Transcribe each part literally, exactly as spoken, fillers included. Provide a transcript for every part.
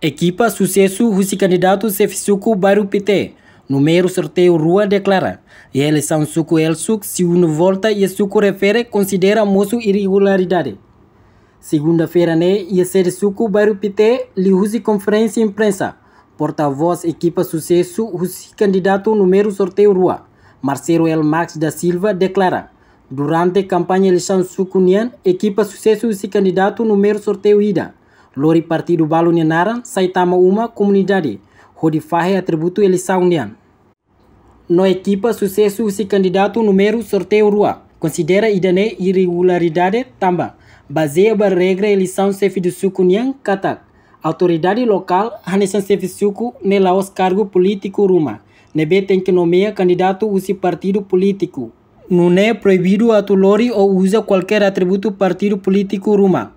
Ekipa susesu husi kandidatu xefe suku Bairru Pité, númeru sorteiu rua deklara, iha eleisaun suku Oel-Suuk, segundu volta iha suku refere konsidera mosu irregularidade. Segunda-feira ne'e, iha sede suku Bairru Pité, liuhusi konferénsia imprensa, portavós ekipa susesu husi kandidatu númeru sorteiu rua, Marcelo L. Max da Silva, deklara, durante kampaña eleisaun suku nian, ekipa susesu husi kandidatu númeru sorteiu ida lori partidu balu nia naran sai tama uma komunidade hodi fahe atributu eleisaun nian. No ekipa susesu husi kandidatu númeru sorteiu rua konsidera ida-ne'e irregularidade tanba bazeia ba regra eleisaun xefe de suku nian katak autoridade lokál hanesan xefe suku ne'e la'ós kargu polítiku ruma ne'ebé tenke nomeia kandidatu husi partidu polítiku. Nune'e proibidu atu lori ou uza kualkér atributu partidu polítiku ruma.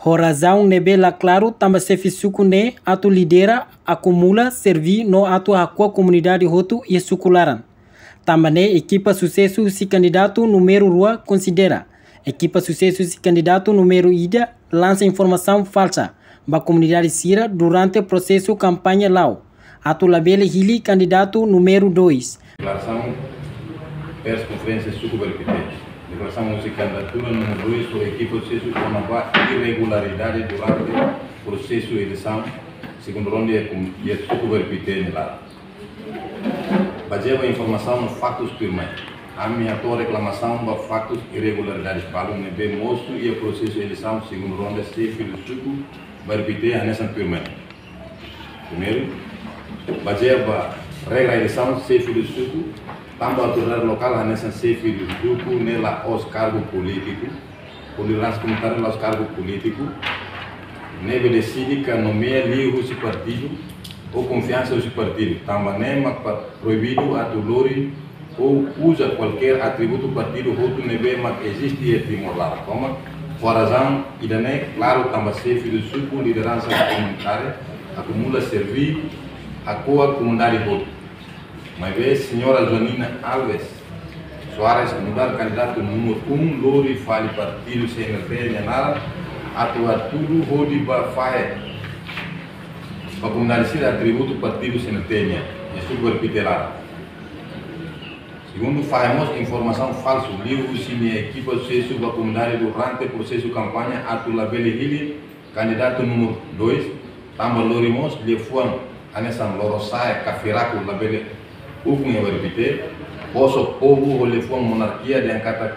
Ho razaun ne'ebé la klaru tanba xefe suku ne'e atu lidera, akumula, serví no atu hako'a komunidade hotu iha suku laran. Tanba ne'e ekipa susesu husi kandidatu númeru rua konsidera ekipa susesu husi kandidatu númeru ida lansa informasaun falsa ba komunidade sira durante prosesu kampaña la'o atu labele hili kandidatu númeru dois. Deklarasaun, press conference suku Bairru Pité. Deklarasaun husi kandidatura númeru dois ho ekipa susesu kona-ba irregularidade durante prosesu eleisaun segundu ronda iha suku Bairru Pité nia laran. Bazeia ba informasaun no faktus tuirmai, ami hato'o reklamasaun ba faktus irregularidade balu ne'ebé mosu iha prosesu eleisaun segundu ronda xefe de suku Bairru Pité hanesan tuirmai. Primeiru, bazeia ba regra eleisaun xefe de suku, tanba autoridade lokál hanesan xefe de suku ne'e la'ós kargu polítiku, ou lideransa komunitária la'ós kargu polítiku, ne'ebé deside ka nomeia liuhusi partidu ou konfiansa husi partidu, tanba ne'e mak proibidu atu lori ou uza kualkér atributu partidu hotu ne'ebé mak eziste iha Timor laran. Tanba ho razaun ida-ne'e klaru tanba xefe de suku, lideransa komunitária, akumula serví, hako'a komunidade hotu. Maibé señora Joanina Alves Soares nu'udar kandidatu númeru um lori fali partidu C N L T nia naran atu hatudu hodi ba fahe ba komunidade sira atributu partidu C N L T nian iha suku Bairru Pité laran. Segundu, fahe mós informasaun falsu liuhusi nia ekipa susesu ba komunidade durante prosesu kampaña atu labele hili kandidatu númeru dois, tanba lori mós liafuan hanesan lorosa'e ka firaku labele ukun iha Bairru Pité, bosok povu ho liafuan monarkia dehan katak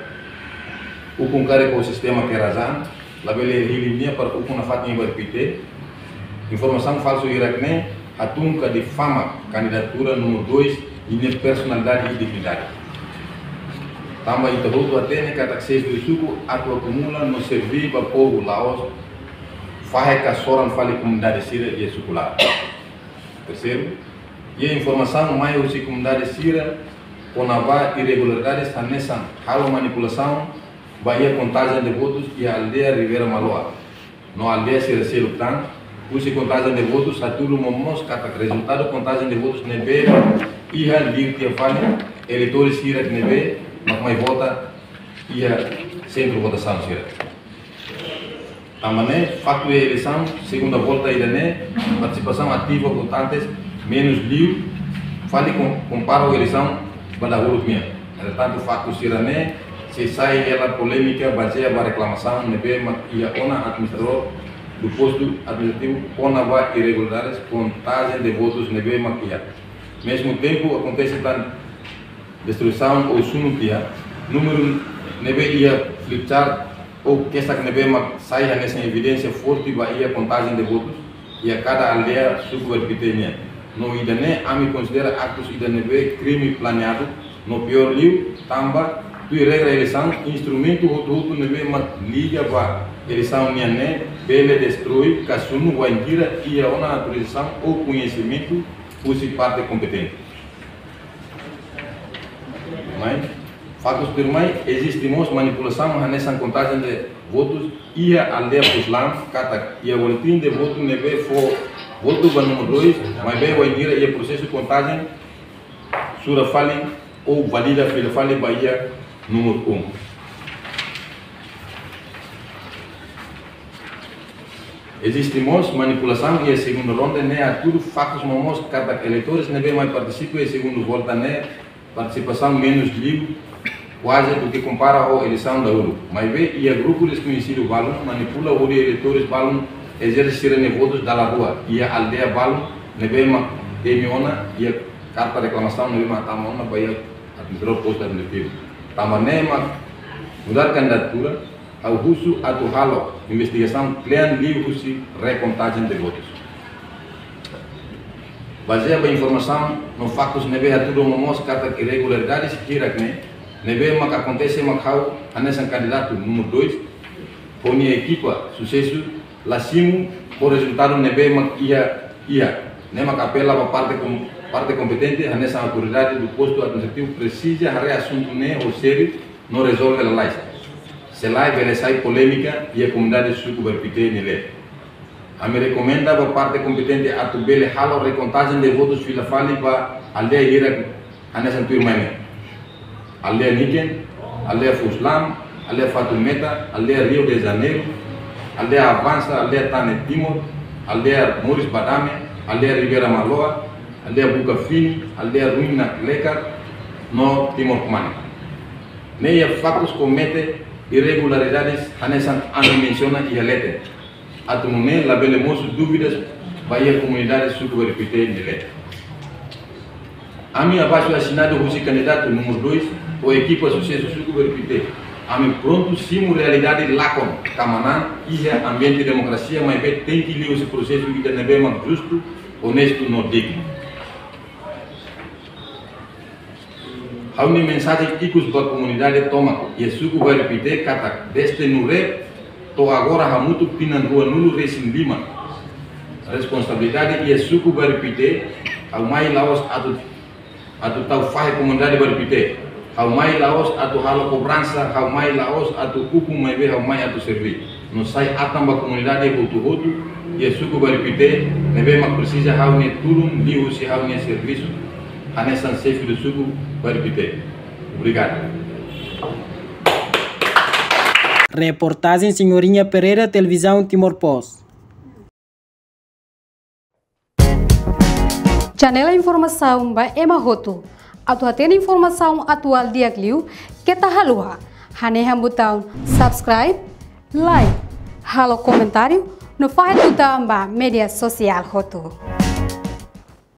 ukun karik ho sistema kerajaan, labele hili nia para ukun nafatin iha Bairru Pité. Informasaun falsu hirak-ne'e hatún ka difama kandidatura númeru dois nia personalidade i dignidade. Tanba ita hotu hatene katak xefe de suku atu akumula no serví ba povu, la'ós fahe ka soran fali komunidade sira iha suku laran. Terseiru, iha informasaun mai husi komunidade sira kona-ba irregularidade hanesan halo manipulasaun ba iha kontajen de votus iha aldeia Ribeira Maloa no aldeia sira seluk tan, husi kontajen de votus hatudu momoos katak rezultadu kontajen de votus ne'ebé iha liu tiha fali eleitores sira ne'ebé mak mai vota iha sentru votasaun sira. Tanba ne'e, faktu iha eleisaun segunda volta ida-ne'e, partisipasaun ativa votantes menus liu fali kom-, kompara ho eleisaun ba dahuluk nian. Entretantu, faktu sira-ne'e sei sai hela polémika bazeia ba reklamasaun ne'ebé mak iha ona administradór do postu administrativu kona-ba irregularidades kontajen de votus ne'ebé mak iha. Mezmu tempu akontese tan destruisaun ou sunu tiha, númeru ne'ebé iha flip chart ou kesak ne'ebé mak sai hanesan evidénsia forte ba iha kontajen de votus iha kada aldeia suku Bairru Pité nian. No ida-ne'e ami konsidera aktus ida ne'ebé krime planeadu, no piór liu, tanba tuir regra eleisaun, instrumentu hotu-hotu ne'ebé mak liga ba eleisaun nian ne'e bele destrui ka sunu wainhira iha ona autorizasaun ou koñesimentu husi parte kompetente. Mai, faktus tuirmai, eziste mós manipulasaun hanesan kontajen de votus iha aldeia Puslan, katak iha boletin de votu ne'ebé fó votu ba númeru dois, maibé wainhira iha prosesu kontajen sura fali ou valida fila fali ba iha númeru um. Eziste mós manipulasaun iha segundu ronda ne'e, hatudu faktus momoos katak eleitores ne'ebé mai partisipa iha segundu volta ne'e partisipasaun menus liu kuaze duké kompara ho eleisaun dahuluk. Maibé iha grupu deskoñesidu balun manipula hodi eleitores balun ezerse sira-nia votus dala rua iha aldeia balun ne'ebé mak temi ona iha karta reklamasaun ne'ebé mak tama ona ba iha administradór postu administrativu. Tanba ne'e mak mudar kandidatura, ha'u husu atu halo investigasaun kle'an liuhusi rekontajen de votus. Bazeia ba informasaun no faktus ne'ebé hatudu momoos katak irregularidades hirak ne'e, ne'ebé mak akontese mak ha'u hanesan kandidatu númeru dois, ho nia ekipa susesu la simu ho rezultadu ne'ebé mak iha, iha. Ne'e mak apela ba parte kom-, parte kompetente hanesan autoridade do postu administrativu presiza haree asuntu ne'e ho sériu no rezolve lalais. Se lae bele sai polémika iha komunidade suku Bairru Pité nia leet. Ami rekomenda ba parte kompetente atu bele halo rekontajen de votus fila fali ba aldeia hirak hanesan tuirmai ne'e: aldeia Niken, aldeia Fuslam, aldeia Fatumeta, aldeia Rio de Janeiro, aldeia Avansa, aldeia Tane Timor, aldeia Moris Badame, aldeia Ribeira Maloa, aldeia Buka Fini, aldeia Ruin Naklekar, no Timor Kumane. Ne'e iha faktus komete irregularidades hanesan ami mensiona iha leten. Atu nune'e labele mosu dúvidas ba iha komunidade suku Bairru Pité nia leet. Ami abaixo-assinado husi kandidatu númeru dois ho ekipa susesu suku Bairru Pité, ami prontu simu realidade lakon ka manán iha ambiente demokrasia, maibé tenke liuhusi prosesu ida ne'ebé mak justu, onestu no dignu. Ha'u-nia mensajen ikus ba komunidade tomak iha suku Bairru Pité katak dezde Nuré to'o agora hamutuk tinan ruanulu-resin-lima. Responsabilidade iha suku Bairru Pité, ha'u mai la'ós atu, atu tau fahe komunidade Bairru Pité. Ha'u mai la'ós atu halo kobransa, ha'u mai la'ós atu ukun, maibé ha'u mai atu serví no sai atan ba komunidade hotu-hotu iha suku Bairru Pité ne'ebé mak presiza ha'u-nia tulun liuhusi ha'u-nia servisu hanesan xefe do suku Bairru Pité. Obrigadu. Reportajen Senhorinha Pereira, Televizaun Timor Post. Janela informasaun ba ema hotu. Atu hatene informasaun atuál di'ak liu, keta haluha hanehan butaun subscribe, like, halo komentáriu no fahe tutan ba média sosiál hotu.